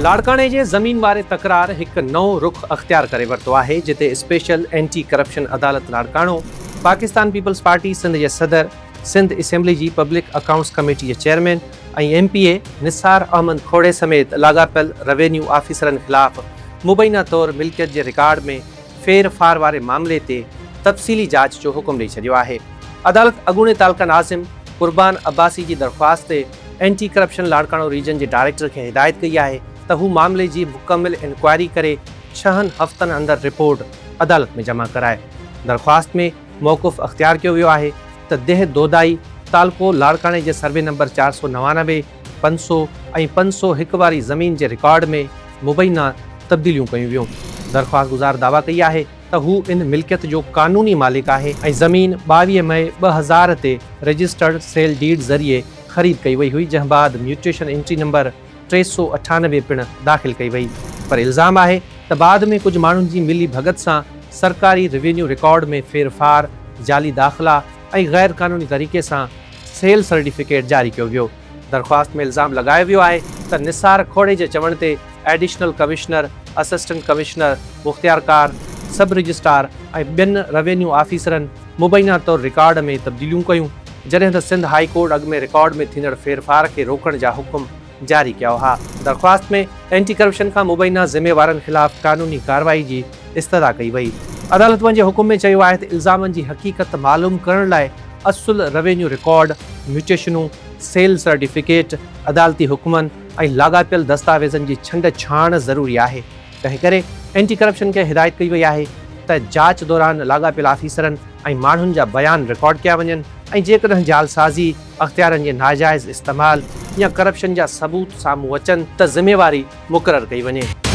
لاڙڪاڻي جي زمين واري تڪرار هڪ نئون رخ اختيار ڪري ورتو آهي، جتي اسپيشل اينٽي ڪرپشن عدالت لاڙڪاڻو پاڪستان پيپلز پارٽي سنڌ جي صدر، سنڌ اسيمبلي جي پبلڪ اڪائونٽس ڪميٽي جي chairman ۽ M P A Nisar Ahmed Khuhro سميت لاڳاپيل روينيو آفيسرن خلاف مبينا طور ملڪيت جي رڪارڊ ۾ ڦير ڦار واري معاملي تي تفصيلي جاچ جو حڪم ڏئي ڇڏيو آهي. عدالت اڳوڻي تعلقه ناظم قربان عباسي جي درخواست تي اينٽي ڪرپشن لاڙڪاڻو ريجن جي ڊائريڪٽر کي هدايت ڪئي آهي ته هو معاملي جي مڪمل انڪوائري ڪري ڇهن هفتن اندر رپورٽ عدالت ۾ جمع ڪرائي. درخواست ۾ موقف اختيار ڪيو ويو آهي ته ديهه دودائي، تعلقو لاڙڪاڻي جي سروي نمبر 499، 500 ۽ 501 واري زمين جي رڪارڊ ۾ مبينا تبديليون ڪيون ويون. درخواستگذار دعويٰ ڪئي آهي ته هو ان ملڪيت جو قانوني مالڪ آهي ۽ زمين 22 مئي 2000 تي رجسٽرڊ سيل ڊيڊ ذريعي خريد ڪئي وئي هئي جنهن بعد ميوٽيشن انٽري نمبر 398 پڻ داخل ڪئي وئي پر الزام آهي ته بعد ۾ ڪجهه ماڻهن جي ملي ڀڳت سان سرڪاري روينيو رڪارڊ ۾ ڦيرڦار، جعلي داخلا ۽ غير قانوني طريقي سان سيل سرٽيفڪيٽ جاري ڪيو ويو. درخواست ۾ الزام لڳايو ويو آهي ته نثار کوڙي جي چوڻ تي ايڊيشنل ڪمشنر، اسسٽنٽ ڪمشنر، مختيارڪار، سب رجسٽرار ۽ ٻين روينيو آفيسرن مبينا طور رڪارڊ ۾ تبديليون ڪيون، جڏهن ته سنڌ هائي ڪورٽ اڳ ۾ رڪارڊ ۾ ٿيندڙ ڦيرڦار کي روڪڻ جا حڪم جاري ڪيا هئا. درخواست ۾ اينٽي ڪرپشن کان مبينا ذميوارن خلاف قانوني ڪارروائي جي استدعا ڪئي وئي. عدالت پنهنجي حڪم ۾ چيو آهي ته الزامن جي حقيقت معلوم ڪرڻ لاء اصل روينيو رڪارڊ، ميوٽيشنون، سيل سرٽيفڪيٽ، عدالتي حڪمن ۽ لاڳاپيل دستاويزن جي ڇنڊ ڇاڻ ضروري آهي. تنهنڪري اينٽي ڪرپشن کي هدايت ڪئي وئي آهي ته جاچ دوران لاڳاپيل آفيسرن ۽ ماڻهن جا بيان رڪارڊ ڪيا وڃن ۽ جيڪڏهن جعلسازي، اختيارن جي ناجائز استعمال يا ڪرپشن جا ثبوت سامهون اچن ته ذميواري مقرر ڪئي وڃي.